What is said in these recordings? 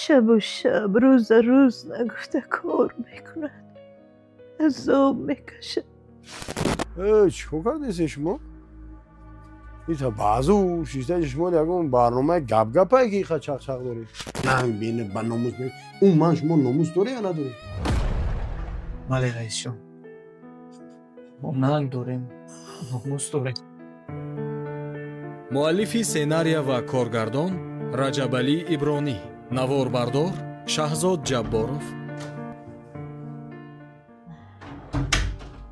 Шабу шаб, рӯза рӯз нагуфта кор мекунад, азоб мекашад. Чӣ кор кардесен шумо? Ита баъзу шиштаи шумо ягон барномаи гапгапае ки иқа чақчақ доред. Нанг бина ба номус. Умуман шумо номус доред ё надоред? Бале, раисҷон, мо нанг дорем, номус дорем. Муаллифи сценария ва коргардон Раҷабалӣ Ибронӣ, наворбардор Шаҳзод Ҷабборов.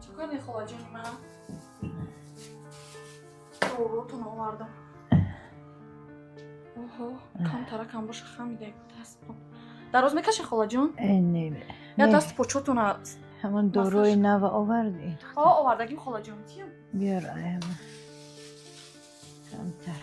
Чӣ кардем, холаҷони ман? Дорутон овардам. Оҳо, камтаракам боша, хамида даст дароз мекаши, холаҷон? Э, не. Я даст почотона. Ҳамон дорои нава овардӣ? О, овардагим, холаҷон, тиям. Биёр, аяма камтар.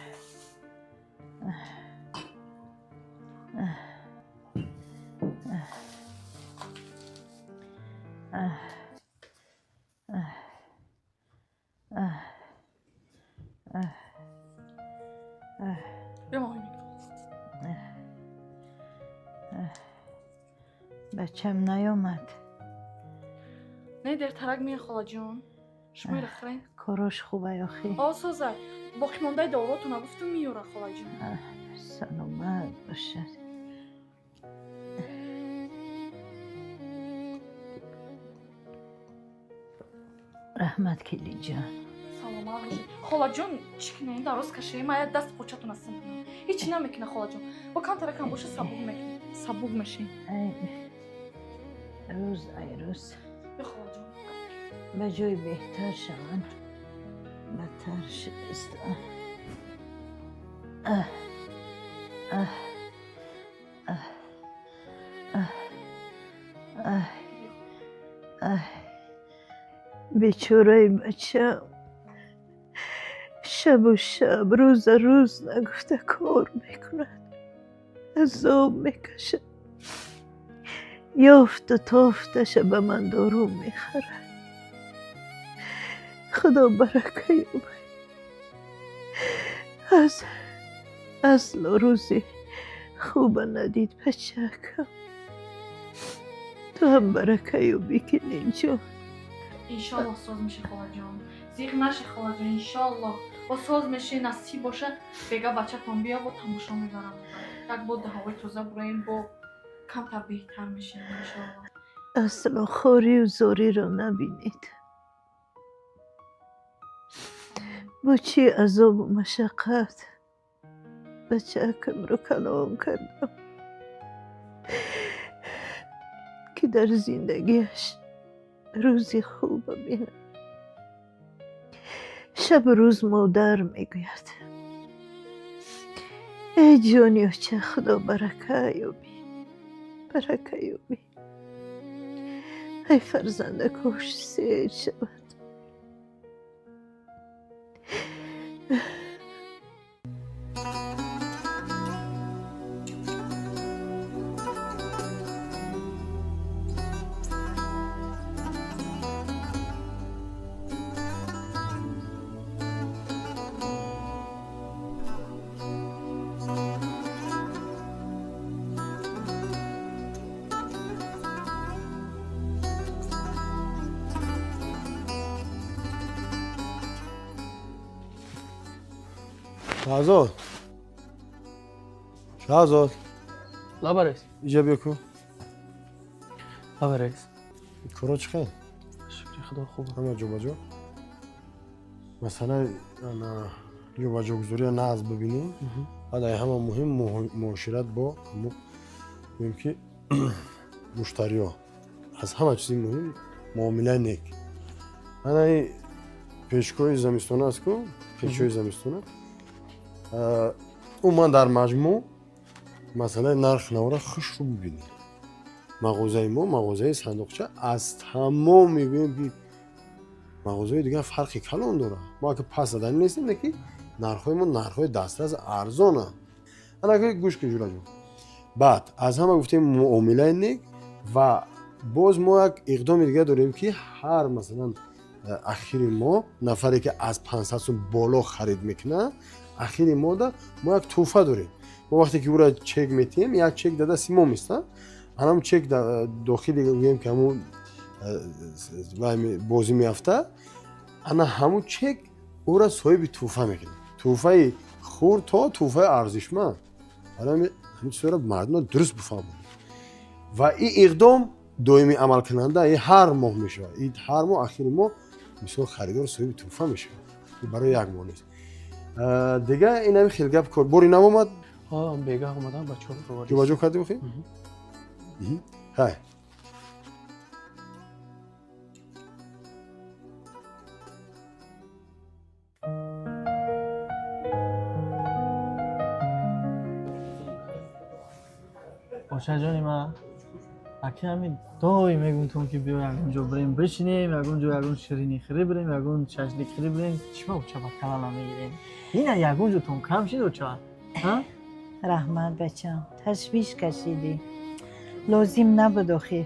Биё. Бачам наёмад? Не, дертарак мея, холаҷон, шумо хӯрен. Корош хуба ёхи? О, соза, боқимондаи доротона гуфтум, меёра, холаҷон. Саломат бошад. Раҳмат, келинҷон. Саломат бошед, холаҷон. Чӣ кунем, дароз кашем? Ая даст початона сим кунам, ҳечи намекуна, холаҷон. Бо камтаракам боша, сабук мекунем, сабук мешем. Ай, рӯз ай рӯз Бё, холаҷон. ба ҷои беҳтар шаванд, бадтар шудаистанд. Аҳ, аҳ, аҳ, аҳ, аҳ, аҳ. Бечораи бачам шабу шаб, рӯза рӯз нагуфта кор мекунад, азоб мекашад, ёфту тофташа ба ман дору мехарад. Худо барака ёбад. Аз асло рӯзи хуба надид бачакам. Ту ҳам барака ёбӣ, келинҷон. Иншоллоҳ, соз меша, холаҷон, зиқ наша, холаҷон. Иншоллоҳ, бо соз меши, насиб боша. Бега бачатон биё, бо тамошо мебарам, як бо ҳавои тоза бураем, бо камтар беҳтар мешем, иншоллоҳ. Асло хорию зориро набинед, бо чӣ азобу машаққат бачакамро калон кардам, ки дар зиндагиаш рӯзи хуба бинам. Шабу рӯз модар мегӯяд: «Эй ҷони оча, худо барака ёбӣ, барака ёбӣ». Ай фарзандакош сер шавад. Шаҳзод, Шаҳзод. Лаба, раис. Иҷа биё ку. Лаба, раис. Коро чӣ хел? Шукри худо, хуб. Ҳама ҷобаҷо. Масъалаи ҷобаҷогузория нағз бибинем. Баъд ай ҳама муҳим муошират бо ҳамо, гӯем ки, муштариё. Аз ҳама чизи муҳим муомилаи нек. Анаи печкои замистона аст ку, печҳои замистона. Умуман, дар маҷмӯъ масъалаи нарх навора хушрӯ бибинем. Мағозаи мо, мағозаи сандуқча, аз тамоми, гӯем ки, мағозаҳои дигар фарқи калон дорад. Мо ака пас заданӣ нестем, не ки нархҳои мо нархҳои дастрас, арзонанд. Анака гӯш кун, ҷураҷон. Баъд аз ҳама гуфтем муомилаи нек. Ва боз мо як иқдоми дигар дорем, ки ҳар, масалан, ахири моҳ нафаре ки аз 500 сум боло харид мекунад, ахири моҳда мо як тӯҳфа дорем. Мо вақте ки ӯра чек метиҳем, як чек дар дасти мо места, анам чек дохили гӯем ки ҳамун бозӣ меафта, ана ҳамун чек ӯра соҳиби тӯҳфа мекунад, тӯҳфаи хурд то тӯҳфаи арзишманд. Барои ҳамин чизҳоро мардумро дуруст бифаҳмонем ва ин иқдом доимӣ амалкунанда и ҳар моҳ мешавад. И ҳар моҳ, ахири моҳ, мисол, харидор соҳиби тӯҳфа мешавад, барои як моҳ нест. Дига ин ҳами хел гап кор бори нав омад. Бегаҳ омадам, бачаҳо. Ҷобаҷо кардӣ охи? Ҳай. Очаҷони ман, аки ҳамин доим мегумтон, ки биё ягон ҷо бирем бишинем, ягон ҷо ягон ширинӣ хӯрӣ бирем, ягон шашлик хӯрӣ бирем. Чима, оча, ба кала намегирем? Ина ягон ҷотон кам шид, оча? Раҳмат, бачам, ташвиш кашидӣ, лозим набуд. Охир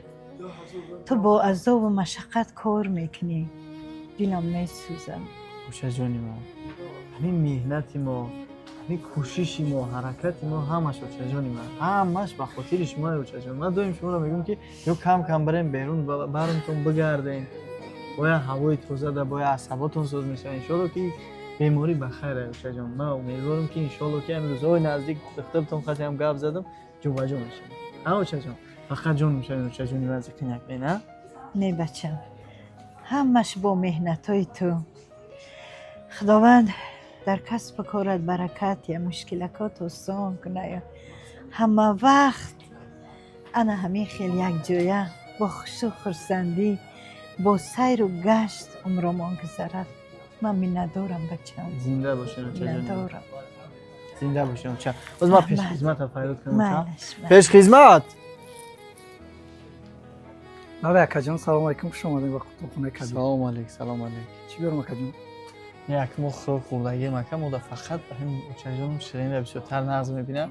ту бо азобу машаққат кор мекунӣ, дилам месӯзад. Очаҷони ман, ҳамин меҳнати мо, ҳамин кӯшиши мо, ҳаракати мо ҳамаш, очаҷони ман, ҳамаш ба хотири шумое, очаҷон. Ман доим шуморо мегӯям, ки ё кам кам барем берун, барумтон бигардем, бояд ҳавои тоза да, бояд асаботон соз мешавад. Иншоалло, ки беморӣ ба хайр, очаҷон. Ман умедворам, ки иншоалло, ки ҳамин рӯзҳои наздик духтартон қатиам гап задам, ҷобаҷо мешавем. Ҳа, очаҷон, фақат ҷон мешавем, очаҷони ман, зиқи накунед, а? Не, бачам, ҳамаш бо меҳнатҳои ту. Худованд дар касбу корат баракат я, мушкилакот осон куная. Ҳама вақт ана ҳамин хел якҷоя бо хушу хурсандӣ, бо сайру гашт умромон гузарад. Ман миннатдорам, бачам. Зинда бошед, очаҷон. Миннатдорам. Зинда бошед, оча. Боз ман пешхизмата фарёд кунам, оча. Майлаш. Пешхизмат! Бале, акаҷон, салому алайкум, хуш омадем ба қутубхонаи кабир. Салому алейк, салому алейк. Чӣ биёрам, акаҷон? Як мо хӯрок хӯрдагием, ака, мода фақат ҳамин очаҷонам ширинро бисёртар нағз мебинам.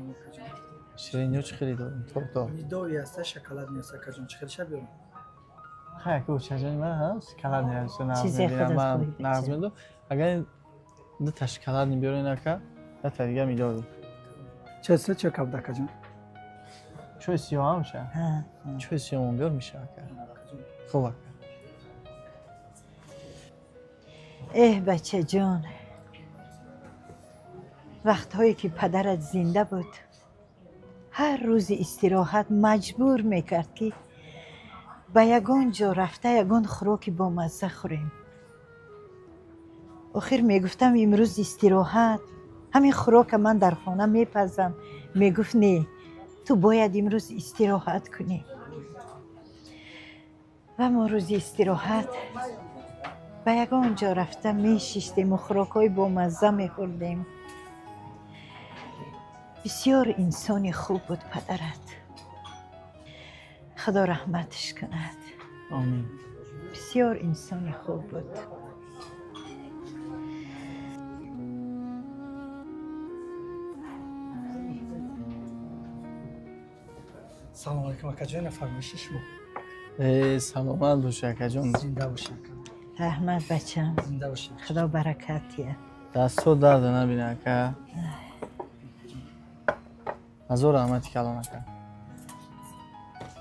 Шириниҳо чӣ хеле дорем? Торто. Медовый ҳаста, шоколадный ҳаста, акаҷон, чӣ хелша биёрам? Хай, ака, очаҷони ман ҳа шоколадный бисёр нағз Чизе мебинам. худат Ман хоҳӣ, нағз бача. медонам. Агар дута шоколадный биёрен, ака, дута дига медовый. Чой сӯ, чой кабуд, акаҷон? Чой сиёҳам ша. Ҳа. Чой сиёҳам биёр, меша, ака. Хуб, ака. Эҳ, бачаҷон, вақтҳое ки падарат зинда буд, ҳар рӯзи истироҳат маҷбур мекард, ки ба ягон ҷо рафта, ягон хӯроки бомазза хӯрем. Охир мегуфтам, имрӯз истироҳат, ҳамин хӯрока ман дар хона мепазам. Мегуфт, не, ту бояд имрӯз истироҳат кунӣ. Ва мо рӯзи истироҳат ба ягон ҷо рафта мешиштему хӯрокҳои бомазза мехӯрдем. Бисёр инсони хуб буд падарат, Худо раҳматаш кунад. Омин. Бисёр инсони хуб буд. Салому алайкум, акаҷон, фармоиши шумо. Э, саломат бошӣ, акаҷон. Зинда бошӣ, ака. Раҳмат, бачам. Зинда бошӣ. Худо баракат диҳад. Дастҳо дарда набина, ака. Ҳазор раҳмати калон, ака.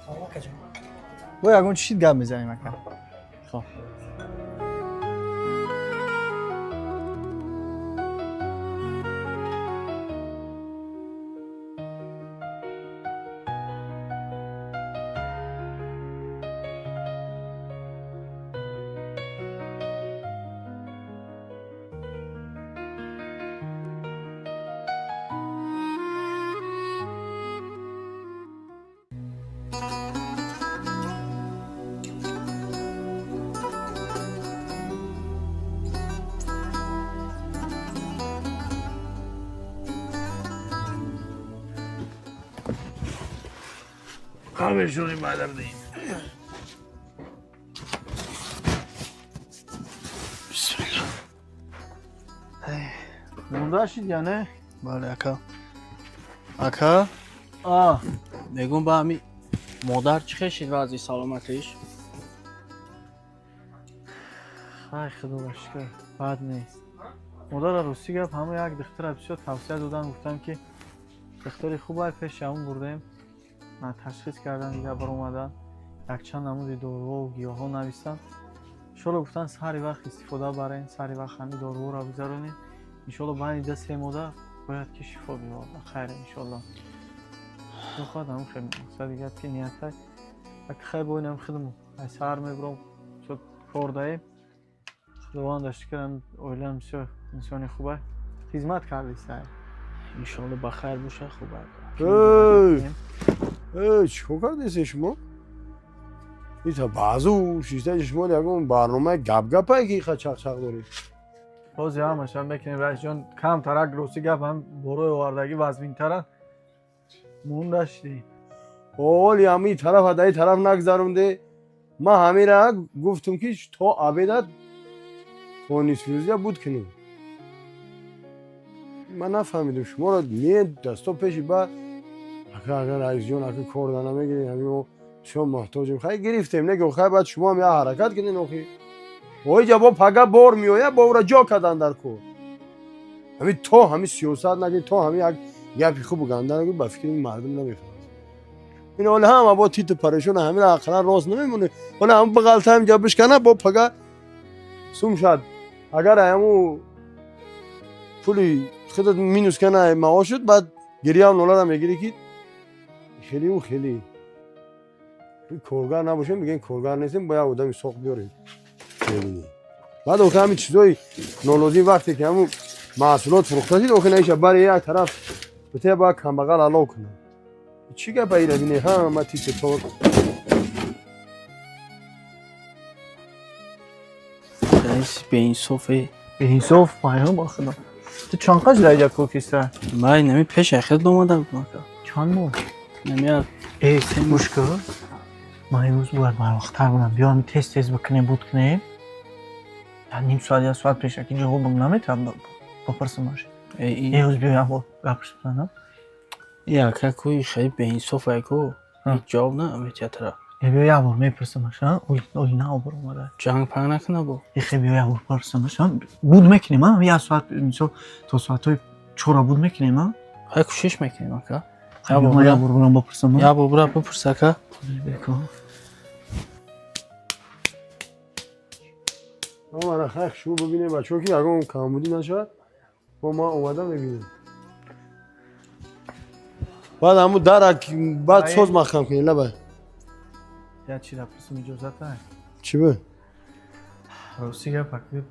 Салом, акаҷон. Бо ягон чишид гап мезанем, ака. Хоб. Қабешони бадардин. Бисмилла. Монда шид я не? Бале, ака. Ака, А, мегӯм, ба ҳами модар чӣ хешид вазъи саломатиш? Хай, худоро шукр, бад нест. Модара, ростӣ гап, ҳама як духтара бисёр тавсия додан, гуфтам, ки Духтари хубай пеши ҳамун бурдем. Ташхис кардан, дига баромадан. Якчанд намуди доруҳо гиёҳҳо навистанд. Иншолло гуфтанд сари вақт истифода барен, сари вақт ҳамин доруҳоро гузаронем. Иншолло байни 2-3 моҳда бояд ки шифо биёбад. Хайр иншолло. Худо хоҳад ҳамун хел мақсади гап ки ниятай. Аки хайр бо инам хидм ай саҳар мебурам, кор даем. Худованда шукр, оилам бисёр инсони хубай. Хизмат кардистай. Иншолло ба хайр боша, хуб ака. Эй, чикор кардесен шумо? Ита баъзу шиштаи шумо ягон барномаи гапгапае ки иқа чақчақ доред. Ҳозир ҳамашам мекунем раисҷон, камтарак рости гап ҳам борои овардагӣ вазминтаранд. Монда шудем. Ҳоли ҳамин тараф даи тараф нагзаронде. Ман ҳамира гуфтум ки то обедат то нисфирӯзия буд кунем. Ман нафаҳмидум шуморо ме дасто пеши ба ака ака раисҷон ака кор да намегирем, ҳамин мо бисёр муҳтоҷем. Хай гирифтем, неги хай баъд шумо ҳам як ҳаракат кунед охи. Оиҷа бо пага бор меояд, бо ӯра ҷо кардан дар кор. Ҳамин то ҳамин сиёсат нагиред, то ҳамин як гапи хубу ганда нагӯед, ба фикри мардум намефаҳмад. Ин ҳоли ҳама бо титу парешон ҳамин ақаллан рост намемонед. Ҳоли ҳам бағалта ҳаминҷа бишкана, бо пага сум шад. Агар ҳаму пули худат минус кана маош шуд, баъд гирьяам нолара мегирӣ ки хелиу хели. Коргар набошем, мегӯем коргар нестем, бо як одами соқ биёрем. Мебинӣ. Баъд охи ҳамин чизои нолозим вақте ки ҳамун маҳсулот фурӯхта шуд, охи наиша бари як тараф битая бояд камбағал алов кунад. Чӣ гапа ира бинӣ ҳама титу тор. Раис беинсофе. Беинсоф паём ба худо. Ту чанд қадр дар иҷа кор киста? Ман нами пеш хел омада будам ака. Чанд моҳ? Нами як Э, гӯш кун. Ман имрӯз бояд барвақттар будам. Биё ҳамин тез тез бикунем, буд кунем. Як ним соат, як соат пешакӣ ҷавобам наметавонам бипурсамаш. Э, Имрӯз биё як бор гапш бизанам. ака кӯи хеле беинсоф ай ку. Ҳеҷ ҷавоб наметиҳад тара. Э, биё як бор мепурсамаш, а? Ой, ой, на бор омада. Ҷанг панг накуна бо. Эхе биё як бор пурсамаш, а? Буд мекунем, а? Як соат, мисол, то соатҳои 4 буд мекунем, а? Хай кӯшиш мекунем ака. Як бор, як бор бурам бипурсам, а? Як бор бура бипурс ака. Бекун. Мана хай шумо бибинем бачаҳо ки ягон камбудӣ нашавад, бо ман омада мебинем. Баъд ҳамун дара баъд соз маҳкам кунед лабай. Як чиза пурсам, иҷозат ай? Чӣ бу? Рости гап ака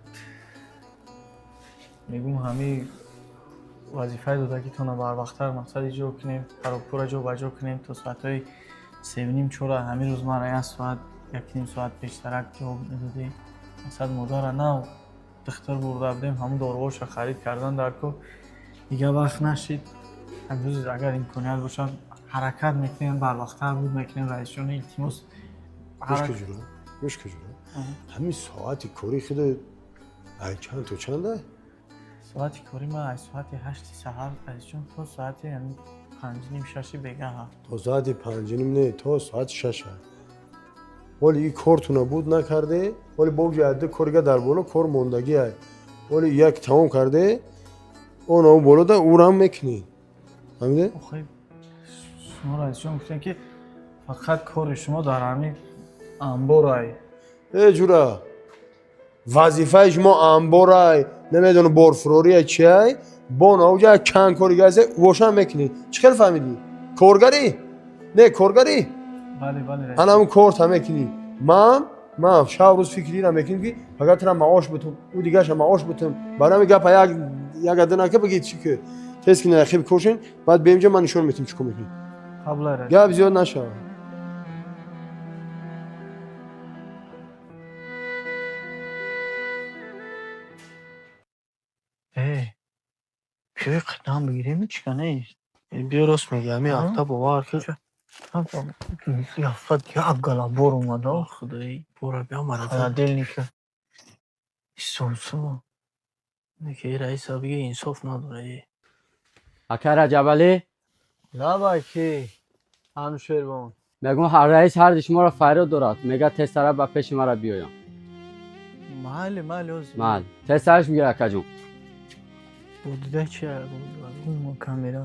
мегӯм ҳамин вазифаи додагитонро барвақттар мақсад иҷро кунем, харобкора ҷо ба ҷо кунем то соатҳои 3:30-4. Ҳамин рӯз мара як соат, 1.5 соат пештарак ҷавоб медодем. Мақсад модара нав духтур бурда будем, ҳамун доруҳошро харид кардан дар кор. Дигар вақт нашид. Ҳамрӯз агар имконият бошад ҳаракат мекунем, барвақттар буд мекунем раисҷон, илтимос. Гӯш ки ҷура, гӯш ки ҷура. Ҳамин соати кори худо ай чанд то чанда? Соати кори ман аз соати 8 саҳар раисҷон то соати ҳамин 5:30-6 бегаҳ. То соати 5:30 не, то соати 6. Ҳоли ин кортуна буд накарде, ҳоли бо ҷа корига дар боло кор мондагӣ ай. Ҳоли як тамом карде, он он боло да урам мекунӣ. Фаҳмиде? Охи шумо раисҷон гуфтем ки фақат кори шумо дар ҳамин анбор ай. Э ҷура, вазифаи шумо анборай, намедонам борфурория чиай, бо наоҷа чанд корига аст, вошам мекунӣ. Чӣ хел фаҳмидӣ? Коргарӣ? Не, коргарӣ? Бале, бале. Ана ҳамун корта мекунӣ. Ман шаб рӯз фикри ира мекунем ки фақат тара маош бутум, ӯ дигараша маош бутум. Барои ҳамин гапа як як ада нака бигӣ чӣ ки тез ки нахеб кошен, баъд бемҷа ман нишон метим чӣ кор мекунӣ. Қабла раис. Гап зиёд нашавад. Э, биёй қадам бигирем чӣ кане? Биё рост мегӣ, ҳамин ҳафта бовар ки. Яфат як гала бор омада. Худои бора биёмада. Холодильника. Исонсо. Ки раиса биги инсоф надора. Э. Ака Раҷабалӣ. Лабай ки Анушервон. Мегӯм раис ҳарди шуморо фарёд дорад, мега тезтара ба пеши мара биёям. Майли, майли ҳозир. Майли, тезтараш бигир акаҷон. Бо дида чи Камера.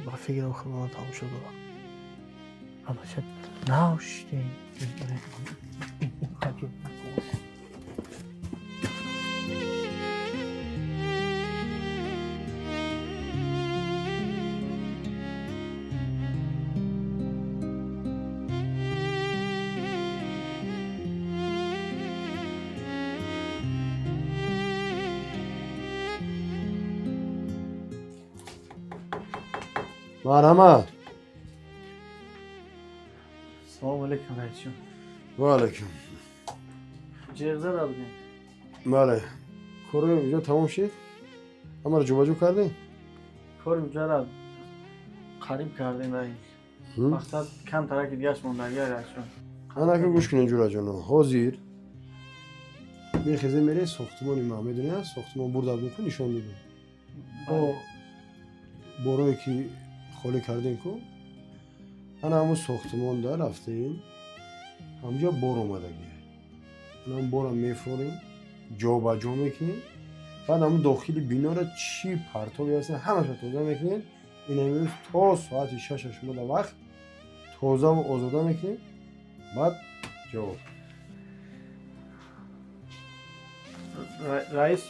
Ба фикрам худованд тамошо дорад. Ҳамаша нав шидем. Марҳамат. Салому алейкум, раисҷон. Ва алайкум. Ҷеғ зада будем. Бале, кори уҷо тамом шид? Ҳамаро ҷобаҷо кардем? Кори уҷара қариб кардем, раис. Мақсад камтараки дигаш мондагия, раисҷон. Анака, гӯш кунед, ҷураҷоно, ҳозир мехезе, мере сохтмони ма, медони, сохтмон бурда будем ку, нишон додем бо борое ки холӣ кардем ку. Ана ҳамун сохтмонда рафтем, ҳамҷо бор омадагия, ана бора мефурем, ҷобаҷо мекунем, баъд ҳамун дохили бинора чӣ партове ҳаста, ҳамаша тоза мекунем. Ин имрӯз то соати 6-а шумо дар вақт тозаву озода мекунем, баъд ҷавоб. Раис,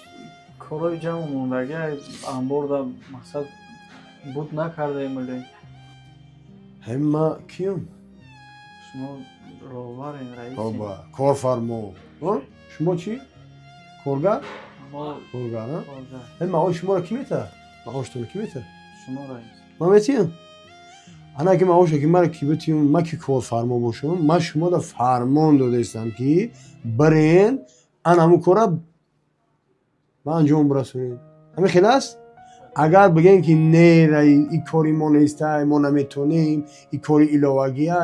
корои ҷамъ мондагия амборда, мақсад буд накардаем оле. Ҳамин ма киём? Шумо роҳбарем, раис. Оба, корфармо. Шумо чӣ, коргар? Коргар. Ҳамин маош шуморо кӣ метаҳад? Маоштонро кӣ метаҳад? Шумо, раис. Ман метиҳам? Ана ки маоша ки мара ки битиҳам, ман ки корфармо бошам, ман шуморо фармон додаистам ки бирен, ана ҳамун кора ба анҷом бирасонед. Ҳамин хел аст. Агар бигӯем ки не, и кори мо нестай, мо наметонем, и кори иловагия,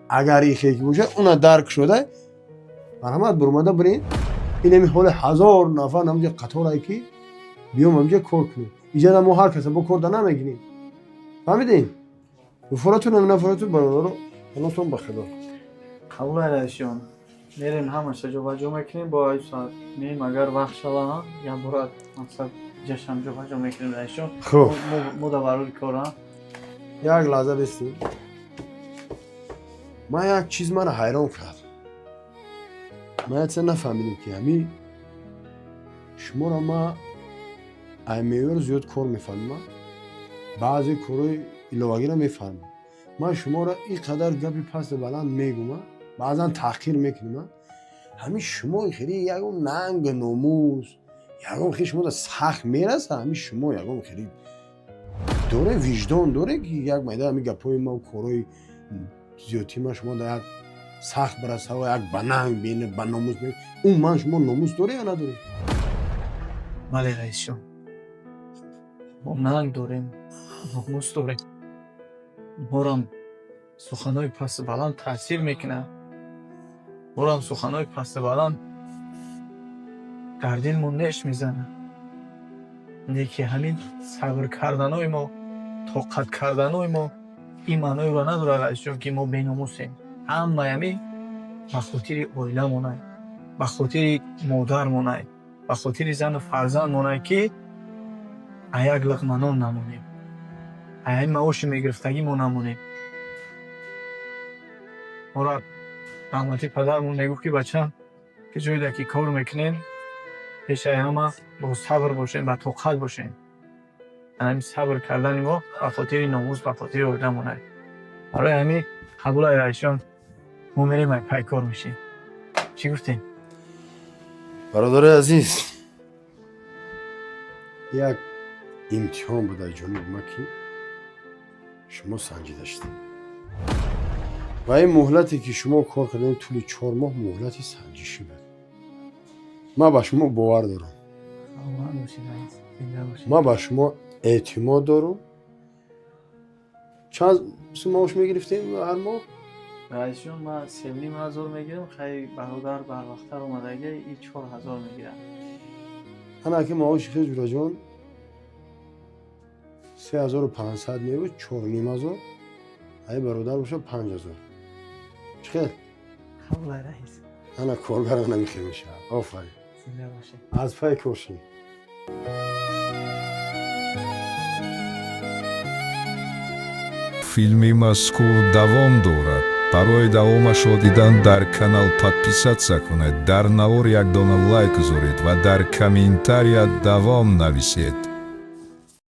агар и хел ки бошад, уна дарк шуда, марҳамат, бурмада бирен. Инами ҳоли 1000 нафар намҷа қаторае ки биём ҳамҷа кор кунем. Иҷада мо ҳар каса бо кор да намегирем, фаҳмидем? Фуратун, нафаратун, бародаро, панотон ба худо. Қабул, раисҷон, мерем, ҳамаша ҷобаҷо мекунем, бо ай соат меем, агар вақт шава, як бора, мақсад, ҷашам ҷобаҷо мекунем, раисҷон. Хуб. Мо да барори кора. Як лаҳза бистем. Ман як чиз маро ҳайрон кард. Ман як чиза нафаҳмидем ки ҳамин шуморо ма ай меъёр зиёд кор мефаҳмам, баъзе корҳои иловагиро мефаҳмам. Ман шуморо ин қадар гапи пасту баланд мегӯма, баъзан таҳқир мекунам. Ҳамин шумо хеле ягон нангу номус, ягон хеле шумо сахт мераса. Ҳамин шумо ягон хеле доре, виҷдон доре ки як майда ҳамин гапҳои ма корҳои зиёдтии ма шумо да як сахт бирасава, як ба нанг бина, ба номус. Умуман шумо номус доре ё надоре? Бале, раисҷон, мо нанг дорем, номус дорем. Морам суханҳои пасту баланд таъсир мекунад, морам суханҳои пасту баланд дар дилмон неш мезанад. Леки ҳамин сабр карданои мо, тоқат карданои мо ин маъноеро надорад, раисҷон, ки мо беномусем. Ҳамаи ҳамин ба хотири оиламонай, ба хотири модармонай, ба хотири зану фарзандмонай, ки а як луқма нон намонем, а ҳамин маоши мегирифтагӣ мо намонем. Моро раҳматӣ падармон мегуфт, ки бачам, ки ҷойда ки кор мекунем, пешаи ҳама бо сабр бошем, ба тоқат бошем. Ҳамин сабр кардани мо ба хотири номус, ба хотири оиламонай. Барои ҳамин қабулай, раисҷон, мо мерем, ай пайкор мешем. Чӣ гуфтем? Бародари азиз, як имтиҳон буд аз ҷониби ма, ки шумо санҷида шудед, ва ин муҳлате ки шумо кор кардем, тӯли 4 моҳ, муҳлати санҷишӣ буд. Ман ба шумо бовар дорам. Саломат бошед, раис, зинда бошед. Ман ба шумо эътимод дорам. Чанд сум маош мегирифтем ҳар моҳ? Раисҷон, ман 3500 мегирам. Хай, бародар барвақттар омадагӣ, и 4000 мегирам. Ана ки маоши хез, ҷураҷон, 3500 мебуд, 4500, ай бародар боша, 5000. Чӣ хел? Қабулай, раис. Ана коргар намихел мешавад. Офарин. Зинда бошед. Аз пай кор шед. Филми мазкур давом дорад. Барои давомашро дидан дар канал подписаться кунед, дар навор як дона лайк гузоред ва дар комментария давом нависед.